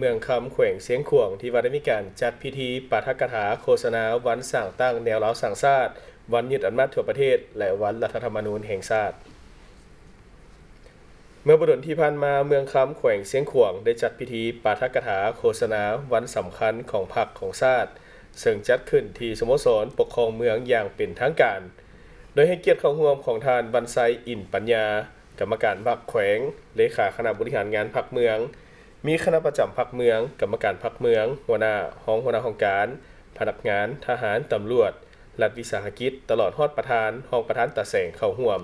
ເມືອງຄຳ ແຂວງຊຽງຂວາງ ທີ່ວ່າໄດ້ມີການຈັດພິທີປາຖະກະຖາໂຄສະນາວັນສ້າງຕັ້ງແນວລາວສ້າງຊາດ, ວັນຍຶດອຳນາດທົ່ວປະເທດ ແລະ ວັນລັດຖະທຳມະນູນແຫ່ງຊາດ. ເມື່ອບໍ່ດົນທີ່ຜ່ານມາ, ເມືອງຄຳ ແຂວງຊຽງຂວາງ ໄດ້ຈັດພິທີປາຖະກະຖາໂຄສະນາວັນສຳຄັນຂອງພັກຂອງຊາດ, ເຊິ່ງຈັດຂຶ້ນທີ່ສະໂມສອນປົກຄອງເມືອງຢ່າງເປັນທາງການ, ໂດຍໃຫ້ກຽດເຂົ້າຮ່ວມຂອງທ່ານ ວັນໄຊ ອິນປັນຍາ, ກຳມະການພັກແຂວງ, ເລຂາຄະນະບໍລິຫານງານພັກເມືອງ, ມີຄະນະປະຈຳພັກເມືອງ, ກຳມະການພັກເມືອງ, ຫົວໜ້າ, ຮອງຫົວໜ້າຫ້ອງການ, ພະນັກງານ, ທະຫານ, ຕຳຫຼວດ, ລັດວິສາຫະກິດ, ຕະຫຼອດຮອດປະທານ, ຮອງປະທານຕາແສງເຂົ້າຮ່ວມ.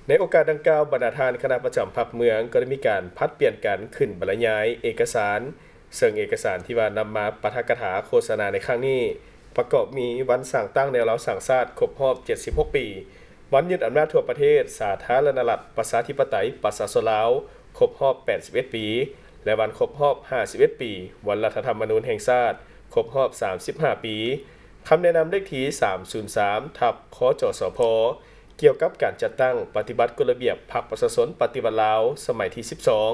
ໃນໂອກາດດັ່ງກ່າວ, ບັນດາທ່ານຄະນະປະຈຳພັກເມືອງກໍໄດ້ມີການຜັດປ່ຽນກັນຂຶ້ນບັນລະຍາຍເອກະສານ, ເຊິ່ງເອກະສານທີ່ວ່ານຳມາປາຖະກະຖາໂຄສະນາໃນຄັ້ງນີ້ ປະກອບມີວັນສ້າງຕັ້ງແນວລາວສ້າງຊາດຄົບຮອບເຈັດສິບຫົກປີ, ວັນຍຶດອຳນາດທົ່ວປະເທດສາທາລະນະລັດ ປະຊາທິປະໄຕ ປະຊາຊົນລາວ ຄົບຮອບແປດສິບເອັດປີ ແລະ ວັນຄົບຮອບຫ້າສິບເອັດປີ ວັນລັດຖະທຳມະນູນແຫ່ງຊາດ ຄົບຮອບສາມສິບຫ້າປີ, ຄຳແນະນຳເລກທີສາມສູນສາມ ທັບ ຄຈສພ ກ່ຽວກັບການຈັດຕັ້ງປະຕິບັດກົດລະບຽບພັກປະຊາຊົນປະຕິວັດລາວ ສະໄໝທີສິບສອງ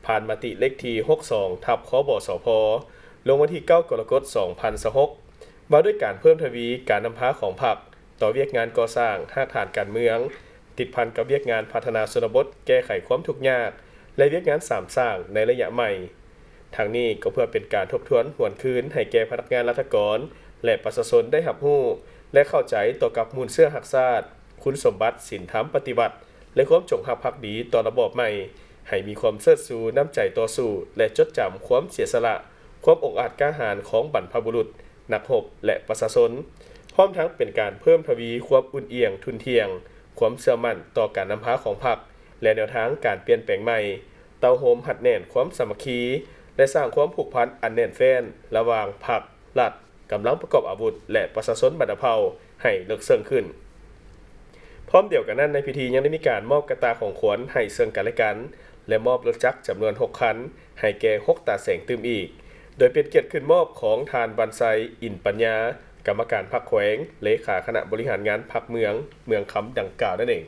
ຜ່ານມະຕິເລກທີຫົກສອງ ທັບ ຄບສພ ລົງວັນທີເກົ້າ ກໍລະກົດ ສອງພັນຊາວຫົກ ວ່າດ້ວຍການເພີ່ມທະວີການນຳພາຂອງພັກ ຕໍ່ວຽກງານກໍ່ສ້າງຮາກຖານການເມືອງ, ຕິດພັນກັບວຽກງານພັດທະນາຊົນນະບົດ, ແກ້ໄຂຄວາມທຸກຍາກ ແລະ ວຽກງານສາມສ້າງໃນໄລຍະໃໝ່. ທັງນີ້ກໍເພື່ອເປັນການທົບທວນຫວນຄືນໃຫ້ແກ່ພະນັກງານລັດຖະກອນ ແລະ ປະຊາຊົນໄດ້ຮັບຮູ້ ແລະ ເຂົ້າໃຈຕໍ່ກັບມູນເຊື້ອຮັກຊາດ, ຄຸນສົມບັດ, ສິນທຳປະຕິວັດ ແລະ ຄວາມຈົງຮັກພັກດີຕໍ່ລະບອບໃໝ່, ໃຫ້ມີຄວາມເຊີດຊູນ້ຳໃຈຕໍ່ສູ້ ແລະ ຈົດຈຳຄວາມເສຍສະຫຼະ, ຄວາມອົງອາດກ້າຫານຂອງບັນພະບຸລຸດ, ນັກຮົບ ແລະ ປະຊາຊົນ, ພ້ອມທັງເປັນການເພີ່ມທະວີຄວາມອຸ່ນອຽງທຸ່ນທ່ຽງ, ຄວາມເຊື່ອໝັ້ນຕໍ່ການນຳພາຂອງພັກ ແລະ ແນວທາງການປ່ຽນແປງໃໝ່, ເຕົ້າໂຮມຮັດແໜ້ນຄວາມສາມັກຄີ ແລະ ສ້າງຄວາມຜູກພັນອັນແໜ້ນແຟ້ນລະຫວ່າງພັກ, ລັດ, ກຳລັງປະກອບອາວຸດ ແລະ ປະຊາຊົນບັນດາເຜົ່າໃຫ້ເລິກເຊິ່ງຂຶ້ນ. ພ້ອມດຽວກັນນັ້ນ, ໃນພິທີຍັງໄດ້ມີການມອບກະຕ່າຂອງຂວັນໃຫ້ເຊິ່ງກັນແລະກັນ ແລະ ມອບລົດຈັກຈຳນວນຫົກຄັນໃຫ້ແກ່ຫົກຕາແສງຕື່ມອີກ, ໂດຍເປັນກຽດຂຶ້ນມອບຂອງທ່ານ ວັນໄຊ ອິນປັນຍາ, ກຳມະການພັກແຂວງ, ເລຂາຄະນະບໍລິຫານງານພັກເມືອງ ເມືອງຄຳ ດັ່ງກ່າວນັ້ນເອງ.